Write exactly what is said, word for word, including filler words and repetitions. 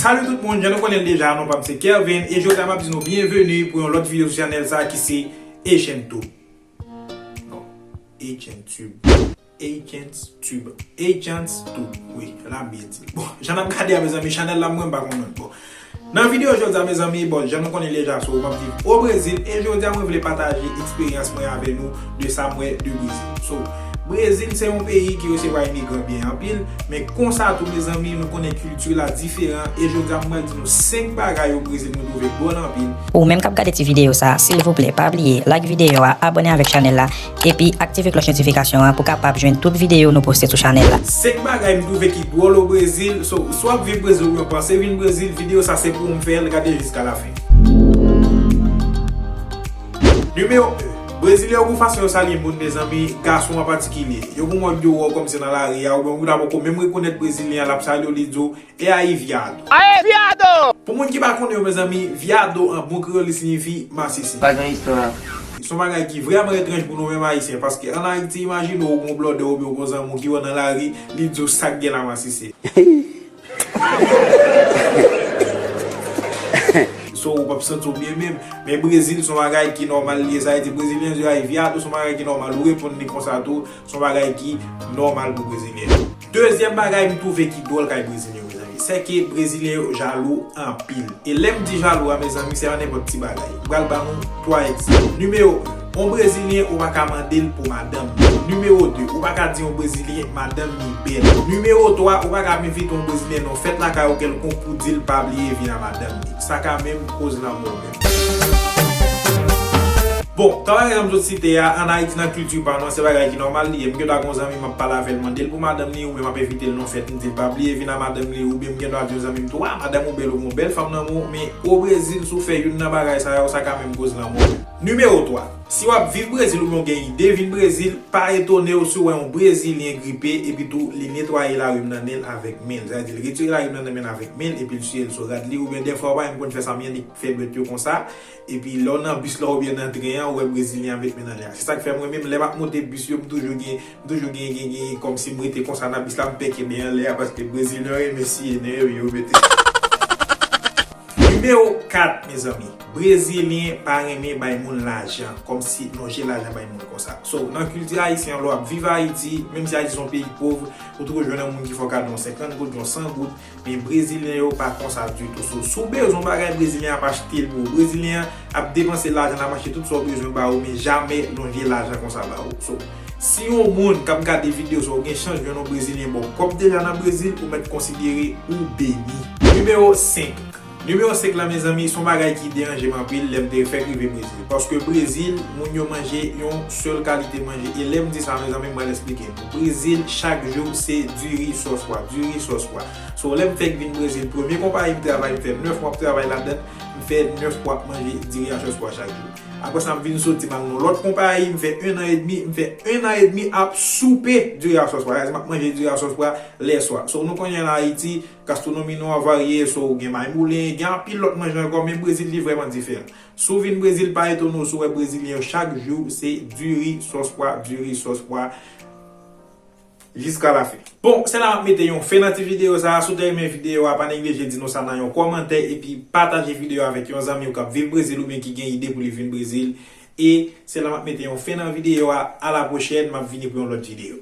Salut tout moun, jan nou konnen l deja, non pa m se Kervin, e jodi a m ap di nou byenveni pou yon lòt videyo sou chanèl sa ki se Asian Tube. Non, Asian Tube. Asian Tube. Asian Tube. Wi, la m byen di. Bon, jan n ap gade a, mezanmi, chanèl la, mwen, m pa konprann. Bon, nan videyo jodi a, mezanmi, bon, jan nou konnen l deja, so, m ap viv o Brezil, e jodi a, mwen vle pataje eksperyans mwen avè nou de sa m wè de Brezil. So, Brezil se yon peyi ki resevwa imigran byen anpil, men konsa tou, mezanmi, nou konnen kilti la diferan, e jodi a, m pral di nou senk bagay o Brezil mwen twouve dwòl anpil. Ou menm k ap gade ti videyo sa, silvouplè, pa bliye like videyo a, abòne avèk chanèl la, epi aktive klòch notifikasyon an pou kapab jwenn tout videyo nou poste sou chanèl la. Senk bagay m twouve ki dwòl o Brezil. So, si w ap viv Brezil oubyen w panse vin Brezil, videyo sa se pou ou m fè l, gade jiska lafen. Nimewo en, Brezilyen yo gon fason yo salye moun, mezanmi, gason an patikilye. Yo gon mòd yo wè w kòmsi nan lari a, oubyen ou ta poko menm rekonèt Brezilyen an, l ap salye w, li di w, E aí, viado? Aê, viado! Pou moun ki pa konnen yo, mezanmi, viado an bon kreyòl li siyifi masisi. Pa gen istwa. Se yon bagay ki vrèman etranj pou nou menm Ayisyen, paske ann Ayiti, imajine w gon blòdè oubyen w gon zanmi w ki wè w nan lari, li di w sa k gen la masisi. So, ou p ap santi w byen menm. Men Brezil, se yon bagay ki nòmal li ye. Sa vle di, Brezilyen di, "Ay, viado," se yon bagay ki nòmal. Ou reponn li konsa tou, se yon bagay ki nòmal pou Brezilyen. Dezyèm bagay m twouve ki dwòl kay Brezilyen yo, mezanmi, se ke Brezilyen yo jalou anpil. E lè m di jalou a, mezanmi, se pa nenpòt ti bagay. M pral ban nou twa egzanp. Nimewo en, yon Brezilyen, ou pa ka mande l pou madanm li. Nimewo de, ou pa ka di yon Brezilyen madanm li bèl. Nimewo twa, ou pa ka ap envite yon Brezilyen nan yon fèt lakay ou kèlkonk pou di l pa bliye vin a madanm li. Sa ka menm koz lanmò menm. Bon, tan bagay sa m sot site a, ann Ayiti nan kilti pa nou an, se bagay ki nòmal li ye. M gen dwa gon zanmi m ap pale avè l, mande l pou madanm li, oubyen m ap envite l nan fèt, m di l pa bliye vin a madanm li, oubyen m gen dwa di yon zanmi m tou, "A, madanm ou bèl, ou gon bèl fanm nan men w," men o Brezil, si w fè youn nan bagay sa yo, sa ka menm koz lanmò. Nimewo twa, si w ap viv Brezil oubyen w gen ide vin Brezil, pa etone w si w wè yon Brezilyen gripe, epi tou li netwaye larim nan nen l avèk men l. Sa vle di, l retire larim nan nen men l avèk men l, epi l siye l sou rad li, oubyen dèfwa w pa menm konn fè sa, men annik fè dwèt yo konsa, epi lè w nan bis la oubyen nan tren an, ou wè Brezilyen an met men nan lè a. Se sa k fè mwen menm, lè m ap monte bis yo, m toujou gen, m toujou gen, gen, gen, kòmsi m rete konsa nan bis la, m pèke men anlè a, paske Brezilyen yo renmen siye nen yo, yo mete. Nimewo kat, mezanmi. Brezilyen pa renmen bay moun lajan, kòmsi lonje lajan bay moun konsa. So, nan kilti ayisyen an, lè w ap viv Ayiti, menm si Ayiti se yon peyi pòv, ou toujou jwenn yon moun ki fè w kado yon senkant goud, yon san goud, men Brezilyen yo pa konsa ditou. So, si w bezwen yon bagay, Brezilyen ap achte l pou ou. Brezilyen an ap depanse lajan l, ap achte tout sa w bezwen ba ou, men jamè lonje lajan konsa ba ou. So, si yon moun k ap gade videyo sa, ou gen chans jwenn yon Brezilyen ba w kòb deja nan Brezil, ou mèt konsidere ou beni. Nimewo senk. Nimewo senk la, mezanmi, se yon bagay ki deranje m anpil lè m te fèk rive Brezil. Paske Brezil, moun yo manje yon sèl kalite manje. E lè m di sa, mezanmi, m pral eksplike nou. Brezil, chak jou, se diri sòs pwa, diri sòs pwa. So, lè m fèk vin Brezil, premye konpayi m travay, m fè nèf mwa ap travay ladan l, m fè nèf mwa ap manje diri a sòs pwa chak jou. Apre sa, m vin soti, m al nan lòt konpayi, m fè en an edmi, m fè en an edmi ap soupe diri a sòs pwa. Sa vle di, m ap manje diri a sòs pwa lèswa. So, nou konnen an Ayiti, gastwonomi nou an varye, so, gen may moulen, gen anpil lòt manje ankò, men Brezil, li vrèman diferan. Si w vin Brezil, pa etone w si w wè Brezilyen yo chak jou, se diri sòs pwa, diri sòs pwa, jiska lafen. Bon, se la m ap mete yon fen nan ti videyo sa a. Si w te renmen videyo a, pa neglije di nou sa nan yon kòmantè, epi pataje videyo a avèk yon zanmi w k ap viv Brezil oubyen ki gen ide pou li vin Brezil. E se la m ap mete yon fen nan videyo a. A la pwochèn, m ap vini pou yon lòt videyo.